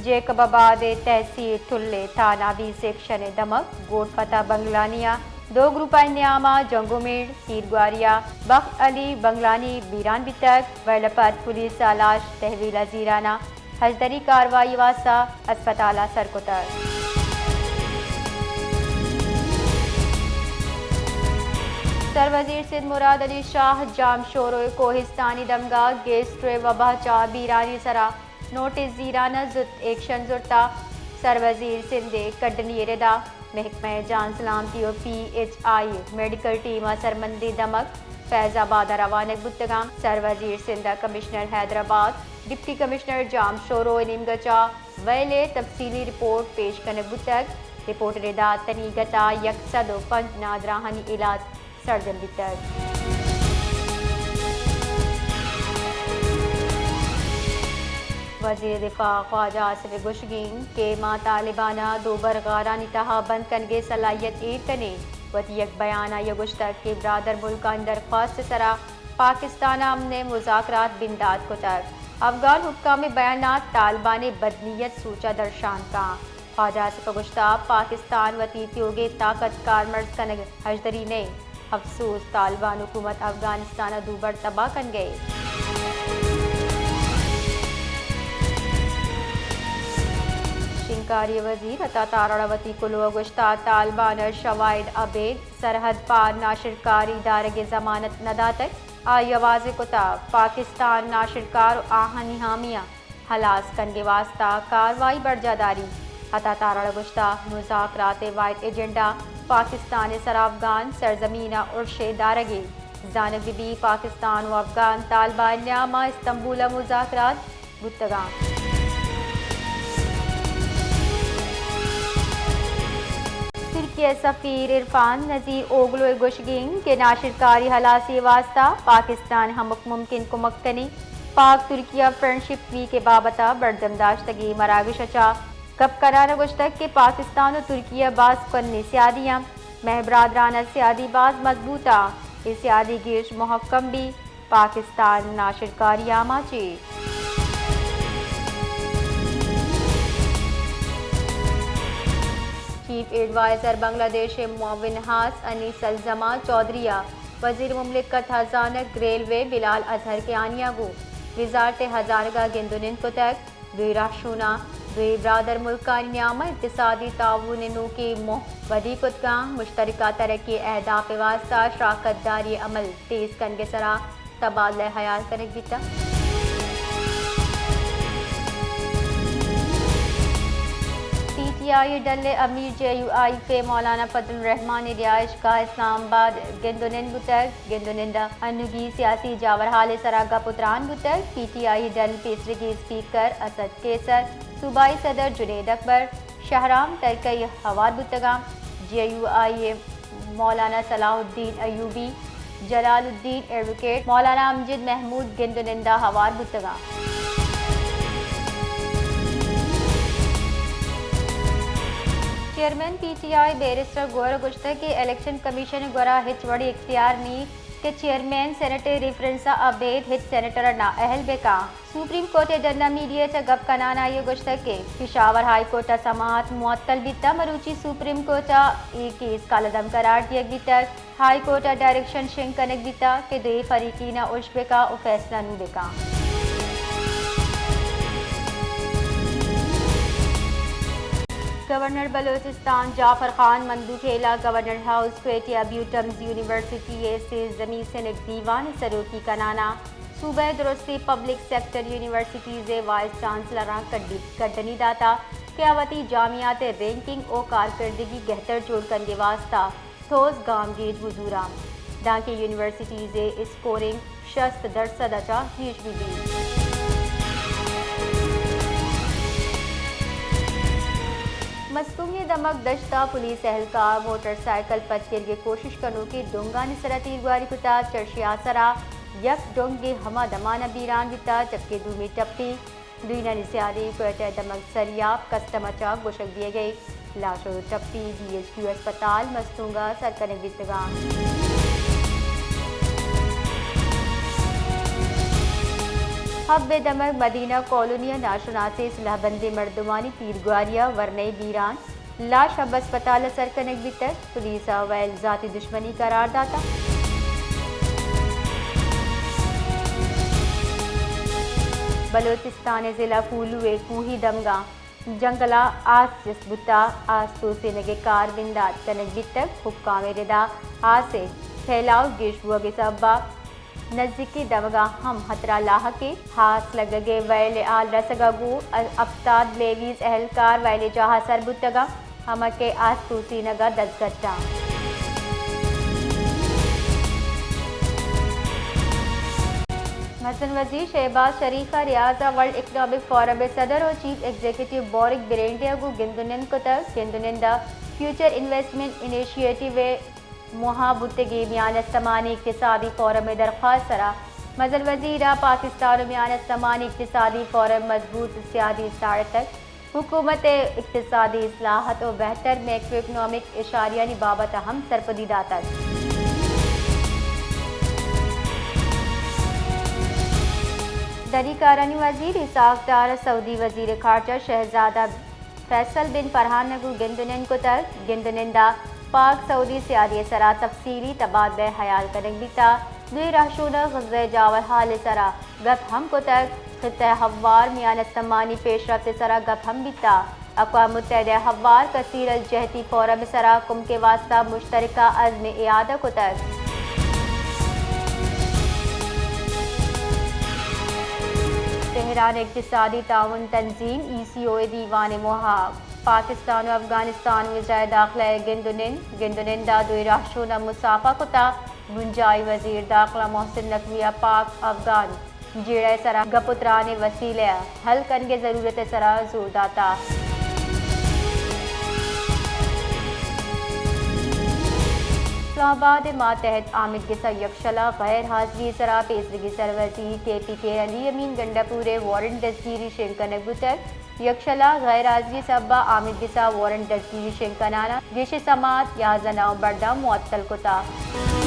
جیکب آباد ءِ تحصیل ٹل ءِ تھانہ بی سیکشن ءِ دمگ گوٹ فتح بنگلانی ءَ دو گروپانی نیام ءَ جنگ ءُ میڑ، تیرگواری ءَ بخت علی بنگلانی بیران بیتگ، ویلپت پولیس ءَ لاش تحویل ءَ زیران ءَ ہژدری کاروائی ءِ واستہ ہسپتال ءَ سر کتگ۔ سروزیر سندھ مراد علی شاہ جام شورو ءِ کوہستانی دمگ ءَ گیسٹرو ءِ وبا ءَ چہ بیرانی سرا نوٹس زیران ءَ زوت ایکشن زرتہ۔ سروزیر سندھ ءِ کڈنی ءِ ردا محکمہ جان سلامتی ءُ P H I medical team ءَ سرمندیں دمگ فیض آباد ءَ روانگ بوتگ اَنت۔ سروزیر سندھ ءَ commissioner Hyderabad, deputy commissioner Jamshoro ءِ نیمگ ءَ چہ ویل ءِ تفصیلی رپورٹ پیش کنگ بوتگ۔ رپورٹ ءِ ردا تنیگت ءَ یک سد ءُ پنچ نادراہانی علاج سرجم بیتگ۔ وزیر دفاع خواجہ آصف ءِ گوشگ اِنت کہ ما طالبان ءَ دوبر غارانی تہا بند کنگ ءِ صلاحیت ایر کنیں۔ وتی یک بیان ءَ آئی ءَ گوشتگ کہ برادر ملکانی درخواست ءِ سرا پاکستان ءَ امن ءِ مذاکرات بندات کتگ۔ افغان حکام ءِ بیانات طالبان ءِ بدنیت سوچ ءَ درشان کنت۔ خواجہ آصف ءَ گوشتگ، پاکستان وتی تیوگیں طاقت کارمرز کنگ ءَ ہژدری نہ اِنت۔ افسوس، طالبان حکومت افغانستان ءَ دوبر تباہ کنگ ءَ اِنت۔ شنگکاری ءِ وزیر عطا تارڑ ءَ وتی کلوہ ءَ گوشتگ، طالبان ءَ شواہد ابید سرحد پار ناشرکاری دارگ ءِ ضمانت نہ داتگ۔ آئی ءَ واضح کتگ، پاکستان ناشرکار ءُ آہانی حامی ءَ ہلاس کنگ ءِ واستہ کاروائی برجاہ داریت۔ عطا تارڑ ءَ گوشتگ، مذاکرات ءِ واحد ایجنڈا پاکستان ءِ سرا افغان سرزمین ءَ ارش ءِ دارگ اِنت۔ زانگ بہ بیت، پاکستان ءُ افغان طالبان ءِ نیام ءَ استنبول ءَ مذاکرات بوتگ اَنت۔ ترکی ءِ سفیر عرفان نذیر اوگلو ءِ گوشگ اِنت کہ ناشرکاری ہلاسی ءِ واستہ پاکستان ہمک ممکن کمک کنی۔ پاک ترکیہ فرینڈشپ ویک ءِ بابت ءَ برجم داشتگیں مراگش ءَ چہ گپ کنان ءَ گوشتگ کہ پاکستان ءُ ترکیہ باز کوھنیں سیادی اَنت۔ مئے برادرانہ سیادی باز مضبوط اَنت۔ اے سیادی گیش مھکم بیت۔ پاکستان ناشرکاری ءِ آماچ اِنت۔ چیف ایڈوائزر بنگلہ دیش ءِ معاون خاص انیس الزمان چوہدری ءَ وزیر مملکت ہزانگ ریلوے بلال اظہر کیانی ءَ گوں وزارت ہزانگ ءَ گند ءُ نند کتگ۔ دوئیں رہشوناں دوئیں برادر ملکانی نیام ءَ اقتصادی تعاون ءِ نوکیں موہ ودی کتگ اَنت۔ مشترکہ ترقی ءِ اہداف ءِ واستہ شراکت داری ءِ عمل تیز کنگ ءِ سرا تبادلہ خیال کنگ بیتگ۔ پی ٹی آئی ڈل ءِ امیر جے یو آئی کے مولانا فضل الرحمان ءِ رہائشگاہ اسلام آباد گند ءُ نند بوتگ۔ گند ءُ نند ءَ انوگیں سیاسی جاورحال ءِ سرا گپ ءُ تران بوتگ۔ پی ٹی آئی ڈل ءِ پیسریگیں اسپیکر اسد قیصر، صوبائی صدر جنید اکبر، شہرام ترکئی ہوار بوتگ اَنت۔ جے یو آئی ءِ مولانا صلاح الدین ایوبی، جلال الدین ایڈووکیٹ، مولانا امجد محمود گند ءُ نند ءَ ہوار بوتگ اَنت۔ Chairman P T I barrister Gohar ءَ گوشتگ کہ الیکشن کمیشن ءِ گورا ہچ وڑیں اختیار نیست کہ چیئرمین سینیٹ ءِ ریفرنس ءَ ابید ہچ سینیٹر ءَ نااہل بہ کنت۔ سپریم کورٹ ءِ ڈن ءَ میڈیا ءَ چہ گپ کنان ءَ آئی ءَ گوشتگ کہ پشاور ہائی کورٹ ءِ سماعت معطل بیتگ، مروچی سپریم کورٹ ءَ اے کیس کالعدم قرار دیگ بیتگ۔ ہائی کورٹ ءَ ڈائریکشن شنگ کنگ بیتگ کہ دوئیں فریقین ءَ ارش بہ کنت ءُ فیصلہ نوں بہ کنت۔ گورنر بلوچستان جعفر خان مندوخیل ءَ گورنر ہاؤس کوئٹہ ءَ بیوٹمز یونیورسٹی ءِ سیزدھمی سینیٹ دیوان ءِ سروکی کنان ءَ صوبہ ءِ درستیں پبلک سیکٹر یونیورسٹیز ءِ وائس چانسلراں کڈی-، کڈنی داتگ کہ آ وتی جامعات ءِ رینکنگ ءُ کارکردگی گہتر جوڑ کنگ ءِ واستہ ٹھوس گامگیج بزوراں، دانکہ یونیورسٹیز ءِ اسکورنگ شست درسد ءَ چہ گیش بہ بیت۔ مستونگ ءِ دمگ دشت ءَ پولیس اہلکار موٹر سائیکل پچ گرگ ءِ کوشش کنوکیں ڈنگانی سرا تیرگواری کتگ، چرشی آسرا یک ڈنگے ہما دمان ءَ بیران بیتگ، جبکہ دومی ٹپی دوئینانی سیادی کوئٹہ ءِ دمگ سریاب کسٹم ءَ چہ گوشگ بیگ ءَ اِنت۔ لاش ءُ ٹپی بی ایچ کیو ہسپتال مستونگ ءَ سر کنگ بیتگ اَنت۔ حب ءِ دمگ مدینہ کالونی ءَ ناشناسیں سلاہ بندیں مردمانی تیرگواری ءَ ورنائی بیران، لاش حب ہسپتال ءَ سر کنگ بیتگ، پولیس ءَ ویل ذاتی دشمنی قرار داتگ۔ بلوچستان ءِ ضلع کوہلو ءِ کوہی دمگاں جنگل ءَ آس جست بوتگ، آس توسینگ ءِ کار بندات کنگ بیتگ، حکام ءِ ردا آس ءِ پھیلاؤ گیش بوگ ءِ سبب ءَ نزیکی دمگاں ہم ہترہ لاحق ایں۔ آس لگگ ءِ ویل ءِ ہال رسگ ءَ گوں ہفتاد لیویز اہلکار ویل ءِ جاہ ءَ سر بوتگ انت، ہما کہ آس توسینگ ءَ دزگٹ انت۔ مزن وزیر شہباز شریف ءَ ریاض ءَ ورلڈ اکنامک فورم ءِ صدر ءُ چیف ایگزیکٹو بورک برینڈے ءَ گوں گند ءُ نند کتگ۔ گند ءُ نند ءَ فیوچر انویسٹمنٹ انیشیٹو ءِ موہ ءَ بوتگیں میان استمانی اقتصادی فورم ءِ درخواست ءِ سرا مزن وزیر ءَ پاکستان ءُ میان استمانی اقتصادی فورم ءِ مضبوط سیادی ساڑتگ۔ حکومت ءِ اقتصادی اصلاحات ءُ بہتر میکرو اکنامک اشاریانی بابت ءَ ہم سرپدی داتگ۔ دری کارانی وزیر اسحاق ڈار ءَ سعودی وزیر خارجہ شہزادہ فیصل بن فرحان ءَ گوں گند ءُ نند کتگ۔ گند ءُ نند ءَ پاک سعودی سیادی ءِ سرا تفصیلی تبادلہ ہیال کنگ بیتگ۔ دوئیں رہشون ءَ غزہ ءِ جاور حال ءِ سرا گپ ہم کتگ۔ خطہ ءِ ہوار میان استمانی پیشرفت ءِ سرا گپ ہم بیتگ۔ اقوام متحدہ ءِ ہوار کثیر الجہتی فورم ءِ سرا کمک ءِ واستہ مشترکہ عزم ءِ اعادہ کتگ۔ تہران، اقتصادی تعاون تنظیم ای سی او ءِ دیوان ءِ موہ ءَ پاکستان ءُ افغانستان ءِ وزرائے داخلہ ءِ گند ءُ نند، گند ءُ نند ءَ دوئیں رہشون ءَ مسافہ کتگ۔ بنجاہی وزیر داخلہ محسن نقوی ءَ پاک افغان جیڑہ ءِ سرا گپ ءُ تران ءِ وسیلہ ءَ حل کنگ ءِ ضرورت ءِ سرا زور داتگ۔ اسلام آباد ءِ ماتحت آمید گس ءَ یکشل ءَ غیر حاضری ءِ سرا پیسریگیں سروزیر کے پی کے علی امین گنڈا پور ءِ وارنٹ دزگیری شنگ کنگ بوتگ۔ یکشل ءَ غیر حاضری ءِ سبب ءَ آمید گس ءَ وارنٹ دزگیری شنگ کنان ءَ گیشیں سماعت، یازدہ نومبر داں معطل کتگ۔